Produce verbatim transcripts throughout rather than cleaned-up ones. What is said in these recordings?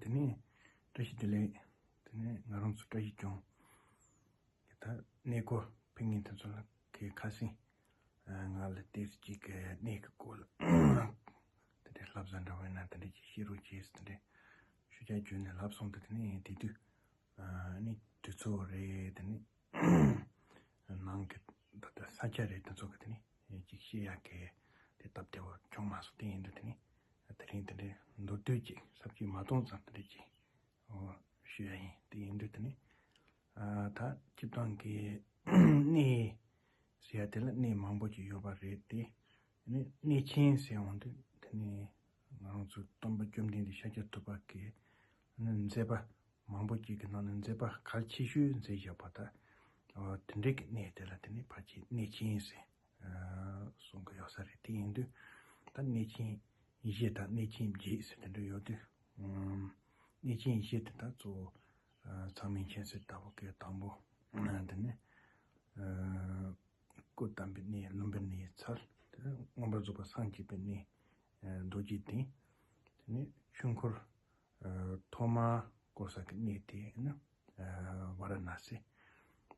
དེ་ནས་བཀྲ་ཤིས་བདེ་ལེགས། དེ་ནས་ང་རང་ཚོ་བཀྲ་ཤིས་ལྗོངས་ཀྱི་ད་གནས་སྐོར་ཕེབས་མཁན་དེ་ཚོ་ལ་གི་ཁ་སེང་ང་ལ་ཏོག་ཙམ་ཅིག་གི་གནས་ཀྱི་སྐོར་ལ་དེ་འདྲའི་བསླབ་བྱ་འདྲ་བོ་ཡིན་ན་དེ་འདྲ་ཅིག་བཤད་རོགས་བྱེད་ཟེར་དེ་འདྲའི་ཤུགས་རྒྱག་བརྗོད་ནས་ལབ་སོང་། དེ་དེ་ནས་དེ་དུས་ཨ་ནི་དུས་ཚོད་རེད། དེ་ནས་ནང་གི་ད་ལྟ་ས་ཆ་རེད། དེ་ཚོ་གི་དེ་ནས་ཅིག་བཤད་ཡག་གི་དེ་སྟབས་བདེ་བོ་བྱུང་མ་སོང་། དེ་ཡིན་དུས་དེ་ནས་དེ་རིང་དེ་འདྲའི་མདོར་བསྡུས་ཅིག་ས་བཅད་མ་གཏོང་ཙམ་དེ་འདྲ་ཅིག་ཨོ་ཞུ་ཡ་ཡིན། དེ་ཡིན་དུས་དེ་ནས་ཨ་ད་སྤྱིར་བཏང་གི་གནས་ཟེར་ཡ་དེ་ལ་གནས་མང་པོ་ཅིག་ཡོད་པ་རེད་དེ། དེ་ནས་གནས་ཆེན་ཟེར་འོང་དུས་དེ་ནས་ང་རང་ཚོ་སྟོན་པ་བཅོམ་ལྡན་འདས་ཤཱཀྱ་ཐུབ་པ་གི་མཛད་པ་མང་པོ་ཅིག་གི་ནང་ནས་མཛད་པ་གལ་ཆེ་ཤོས་མཛད་བཞག་པ་དང་། ཨ་དེ་འདྲའི་གི་གནས་དེ་ལ་དེ་ནས་ཕལ་ཆེར་གནས་ཆེན་ཟེར་ཨ་གསུང་གི་ཡོད་ས་རེད། དེ་ཡིན་དུས་ད་གནས་ཆེན་བཞི་དང་གནས་ཆེན་བརྒྱད་ཟེར་དེ་འདྲ་ཡོད་དུས། ཨམ་གནས་ཆེན་བཞི་དེ་དག་གཙོ་བོ་ཨ་ཚང་མིང་མཁྱེན་གསལ་ལྟ་བུ་གི་དང་པོ་ཨ་དེ་ནས་ཨ་སྐུ་བལྟམས་པའི་གནས། ལུམ་བི་ནིའི་ཚལ། དེ་ནས་མངོན་པར་རྫོགས་པར་སངས་རྒྱས་པའི་གནས་ཨ་རྡོ་རྗེ་གདན། དེ་ནས་ཆོས་འཁོར་ཨ་ཐོག་མར་བསྐོར་ས་གི་གནས་དེ་ནི་ཨ་ཝཱ་ར་ཎཱ་སི།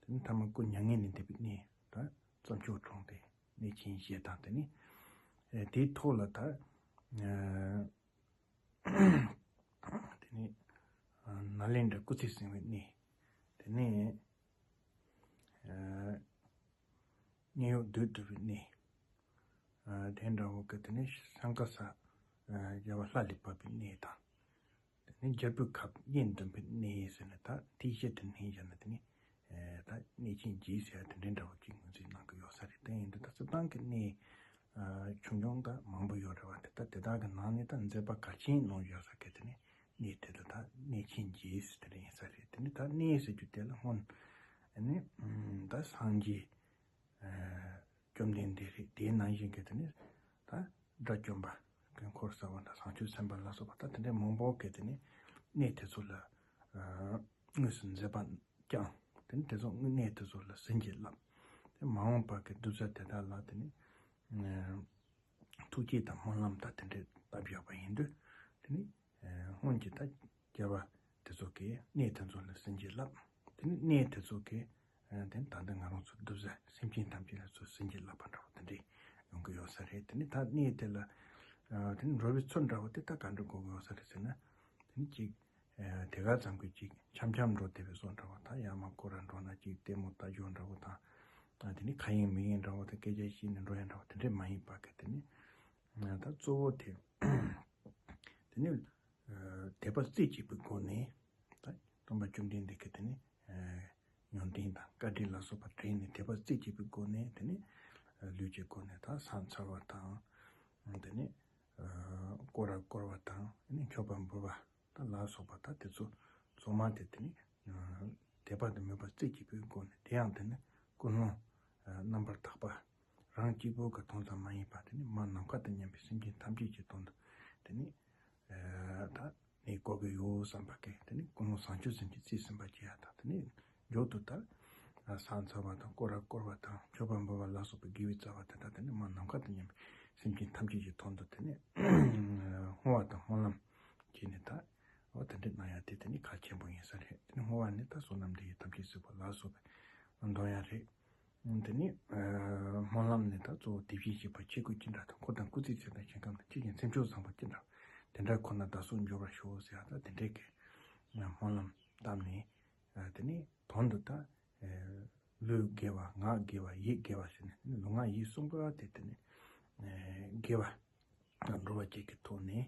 དེ་ནས་ཐ་མ་སྐུ་མྱ་ངན་ལས་འདས་པའི་གནས་ད་རྩྭ་མཆོག་གྲོང་སྡེ། གནས་ཆེན་བཞི་དང་དེ་ནས་ཨ་དེའི་ཐོག་ལ་ད་ཨ་དེ་ནས་ཨ་ནཱ་ལེནྡྲ་སྐུ་ཚེ་བསྲིང་བའི་གནས། དེ་ནས་ཨ་མཉན་ཡོད་བདུད་འདུལ་བའི་གནས། ཨ་དེ་འདྲ་བོ་གི་དེ་ནས་སང་ཀ་ས་ཨ་རྒྱལ་བ་ལྷ་ལས་བབས་པའི་གནས་དང་། དེ་ནས་རྒྱལ་པོའི་ཁབ་དབྱེན་བསྡུམས་པའི་གནས་ཟེར་ནས་ད་དེའི་ཕྱིར་དུ་གནས་བཞག་ན་དེ་ནས་ཨ་ད་གནས་ཆེན་བརྒྱད་ཟེར་ཡ་དེ་འདྲའི་འདྲ་བོ་ཅིག་ངོས་འཛིན་གནང་གི་ཡོད་ས་རེད། དེ་ཡིན་དུས་ད་སྤྱིར་བཏང་གི་གནས་ཨ་ཆུང་ཆུང་ད་མང་པོ་ཡོད་རེད་བ། དེ་ད་དེ་དག་གི་ནང་ནས་ད་མཛད་པ་གལ་ཆེན་གནང་ཡོད་ས་གི་དེ་ནས་གནས་དེ་ད་ད་གནས་ཆེན་བརྒྱད་ཟེར་དེ་འདྲ་ཡིན་ས་རེད། དེ་ནས་ད་གནས་ཟེར་རྒྱུ་དེ་ལ་སྔོན་ཨ་ནི་ཨམ་ད་སངས་རྒྱས་ཨ་བཅོམ་ལྡན་འདས་རེད། དེའི་ནང་བཞིན་གྱི་དེ་ནས་ད་དགྲ་བཅོམ་པ་དཀོན་མཆོག་གསར་པ་དང་བྱང་ཆུབ་སེམས་དཔའ་ལ་སོགས་པ་ད་དེ་འདྲའི་མང་པོ་གི་དེ་ནས་གནས་དེ་ཚོ་ལ་ཨ་དངོས་སུ་མཛད་པ་བསྐྱངས། དེ་ནས་དེ་ཚོ་གནས་དེ་ཚོ་ལ་ཟིན་གྱིས་བརླབས། དེ་མ་འོངས་པ་གི་གདུལ་བྱ་དེ་དག་ལ་དེ་ནས་ཨ་ཐུགས་བསྐྱེད་དང་སྨོན་ལམ་དང་དེ་འདྲའི་བཏབ་ཡོད་པ་ཡིན་དུས། དེ་ནས་ཨ་སྔོན་གྱི་ད་རྒྱལ་བ་དེ་ཚོ་གིས་གནས་དེ་ཚོ་ལ་ཟིན་གྱིས་བརླབས། དེ་ནས་གནས་དེ་ཚོ་གིས་ཨ་དེ་ད་ལྟ་ང་རང་ཚོ་གདུལ་བྱ་སེམས་ཅན་ཐམས་ཅད་ལ་ཚུར་ཟིན་གྱིས་བརླབས་པ་འདྲ་བོ་དེ་འདྲའི་ཡོང་གི་ཡོད་ས་རེད། དེ་ནས་ད་གནས་དེ་ལ་ཨ་དེ་ནས་འགྲོ་བའི་ཚུལ་འདྲ་བོ་དེ་ད་ག་འདྲ་དགོས་ཀྱི་ཡོད་ས་རེད་ཟེར་ན། དེ་ནས་ཅིག་ཨ་དེ་ག་ཙམ་གྱི་ཅིག་འཆམ་འཆམ་འགྲོ་བདེ་བའི་བཟོ་འདྲ་བོ་དང་། ཡར་མར་སྐོར་ར་འགྲོ་ན་ཅིག་ལྟད་མོ་ལྟ་རྒྱུ་འདྲ་བོ་དང་། ཨ་དེ་ནས་ཁ་ཡེངས་མིག་ཡེངས་འདྲ་བོ་དང་སྐད་ཆ་བཤད་ནས་འགྲོ་ཡ་འདྲ་བོ་དེ་འདྲས་མ་ཡིན་པ་གི་དེ་ནས་ཨ་ད་གཙོ་བོ་དེ་དེ་ནས་ཨ་དད་པ་རྩེ་གཅིག་པའི་སྒོ་ནས་ད་སྟོན་པ་བཅོམ་ལྡན་འདས་ཀྱི་དེ་ནས་ཨ་ཡོན་ཏན་དང་བཀའ་དྲིན་ལ་སོགས་པ་དྲན་ནས་དད་པ་རྩེ་གཅིག་པའི་སྒོ་ནས་དེ་ནས་ཨ་ལུས་ཀྱི་སྒོ་ནས་ད་ཕྱག་འཚལ་བ་དང་། དེ་ནས་ཨ་སྐོར་ར་བསྐོར་བ་དང་། དེ་ནས་མཆོད་པ་འབུལ་བ་དང་ལ་སོགས་པ་དང་དེ་ཚོ་ཚང་མ་དེ་དེ་ནས་ཨ་དད་པ་དང་མོས་པ་རྩེ་གཅིག་པའི་སྒོ་ནས། དེ་ཡང་དེ་ནི་ཀུན་སློང་ཨ་རྣམ་པར་དག་པ་རང་གཅིག་པོ་གི་དོན་ཙམ་མ་ཡིན་པ། དེ་ནི་མ་ནམ་མཁའ་དང་མཉམ་པའི་སེམས་ཅན་ཐམས་ཅད་ཀྱི་དོན་དུ་དེ་ནི་ཨ་ད་གནས་དགོས་ཀྱི་ཡོད་བསམ་པ་གི་དེ་ནི་ཀུན་སློང་བཟང་སྤྱོད་ཅན་གྱི་རྩིས་ཟིན་པ་བྱེད་ཡ་དང་། དེ་ནི་མཇུག་ཏུ་ད་ཨ་ཕྱག་འཚལ་བ་དང་སྐོར་ར་བསྐོར་བ་དང་མཆོད་པ་འབུལ་བ་ལ་སོགས་པའི་དགེ་བའི་རྩ་བ་དེ་དག་དེ་ནི་མ་ནམ་མཁའ་དང་མཉམ་པའི་སེམས་ཅན་ཐམས་ཅད་ཀྱི་དོན་དུ་དེ་ནི་བསྔོ་བ་དང་སྨོན་ལམ་བྱས་ནས་ད་འོ་དེ་འདྲ་གནང་ཡ་དེ་དེ་ནི་གལ་ཆེན་པོ་ཡིན་ས་རེད། དེ་ནི་བསྔོ་བ་ནི་ད་བསོད་ནམས་འདི་ཡིས་ཐམས་ཅད་གཟིགས་པ་ལ་སོགས་པའི་འདོན་ཡ་རེད། དེ་ནི་ཨ་སྨོན་ལམ་ནི་ད་གཙོ་བོ་དེ་བཞིན་གཤེགས་པ་ཆོས་སྐུ་ཅི་འདྲ་དང་། འཁོར་དང་སྐུ་ཚེའི་ཚད་དང་ཞིང་ཁམས་དང་། ཁྱེད་ཀྱི་སེམས་མཆོག་བཟང་པོ་ཅི་འདྲ། དེ་འདྲ་ཁོ་ན་བདག་སོགས་འབྱོར་བར་ཤོག་ཟེར་ཡ་ད་དེ་འདྲའི་གི་སྨོན་ལམ་བཏབ་ནས་ཨ་དེ་ནི་དོན་དུ་ད་ཨ་ལུས་དགེ་བ་ངག་དགེ་བ་ཡིད་དགེ་བ་ཟེར་ནས་ལུས་ངག་ཡིད་གསུམ་པོ་དེ་དེ་ནི་ཨ་དགེ་བ་འགྲོ་བ་བཅས་ཀྱི་ཐོག་ནས་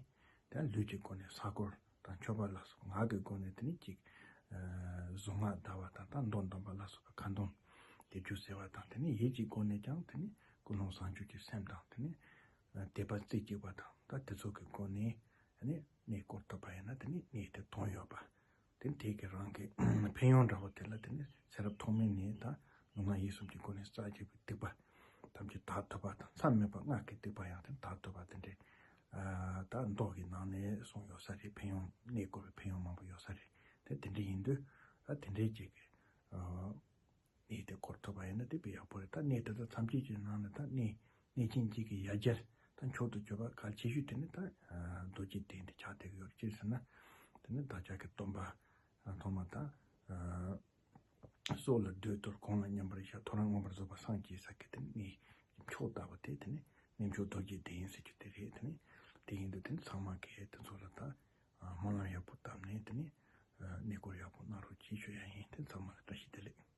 ད་ལུས་ཀྱི་སྒོ་ནས་ས་སྐོར་དང་མཆོད་པ་ལ་སོགས། ངག་གི་སྒོ་ནས་དེ་ནི་ཅིག་ཨ་གཟུངས་སྔགས་བཟླ་བ་དང་ད་མདོ་འདོན་པ་ལ་སོགས་པ་ཁ་འདོན་དེ་རྒྱུ་ཟེར་བ་དང་། དེ་ནི་ཡིད་ཀྱི་སྒོ་ནས་ཀྱང་དེ་ནི་ཀུན་སློང་བཟང་སྤྱོད་ཀྱི་སེམས་དང་། དེ་ནི་ཨ་དད་པ་རྩེ་གཅིག་པ་དང་། ད་དེ་ཚོ་གི་སྒོ་ནས་དེ་ནི་གནས་སྐོར་ཐུབ་པ་ཡིན་ན་དེ་ནི་གནས་དེ་དོན་ཡོད་པ། དེ་དེ་གི་རང་གི་ཕན་ཡོན་འདྲ་བོ་དེ་ལ་དེ་ནི་ཚེ་རབས་ཐོག་མེད་ནས་ད་ལུས་ངག་ཡིད་གསུམ་གྱི་སྒོ་ནས་བསགས་བཅུག་པའི་སྡིག་པ་ཐམས་ཅད་དག་ཐུབ་པ་དང་། མཚམས་མེད་པ་སྔགས་ཀྱི་སྡིག་པ་ཡང་དེ་དག་ཐུབ་པ་དེ་འདྲའི་ཨ་ད་མདོ་གི་ནང་ནས་གསུངས་ཡོད་ས་རེད། ཕན་ཡོན་གནས་སྐོར་བའི་ཕན་ཡོན་མང་པོ་ཡོད་ས་རེད། དེ་དེ་འདྲ་ཡིན་དུས་ད་དེ་འདྲའི་ཅིག་གི་ཨ་གནས་དེ་སྐོར་ཐུབ་པ་ཡིན་ན་དེ་དཔེ་ཡག་པོ་རེད། ད་གནས་དེ་དག་ཐམས་ཅད་ཀྱི་ནང་ནས་ད་གནས་གནས་ཆེན་གཅིག་གི་ཡ་གྱལ་ད་མཆོག་ཏུ་གྱུར་པ་གལ་ཆེ་ཤོས་དེ་ནི་ད་ཨ་རྡོ་རྗེ་གདན་དེ་ཆགས་བསྡད་ཀྱི་ཡོད་རེད། ཅི་ཟེར་ན་ དེ་ནི་བདག་ཅག་གི་སྟོན་པ་ཐོག་མ་དང་། སྲོག་ལ་བསྡོས་གཏོར་གང་ལ་མཉམ་པར་བཞག་ཐོ་རངས་མངོན་པར་རྫོགས་པར་སངས་རྒྱས་ས་གི་དེ་ནི་མཆོག་ལྟ་བུ་དེ་དེ་ནི་གནས་མཆོག་རྡོ་རྗེ་གདན་ཟེར་རྒྱུ་དེ་རེད། དེ་ནི་དེ་ཡིན་དུས་དེ་ནི་ཚང་མ་གིས་དེ་ཚོ་ལ་ད་སྨོན་ལམ་ཡག་པོ་བཏབ་ནས་དེ་ནི་གནས་སྐོར་ཡག་པོ་གནང་རོགས་གྱིས་ཞུ་ཡ་ཡིན། དེ་ཚང་མ་ལ་བཀྲ་ཤིས་བདེ་ལེགས།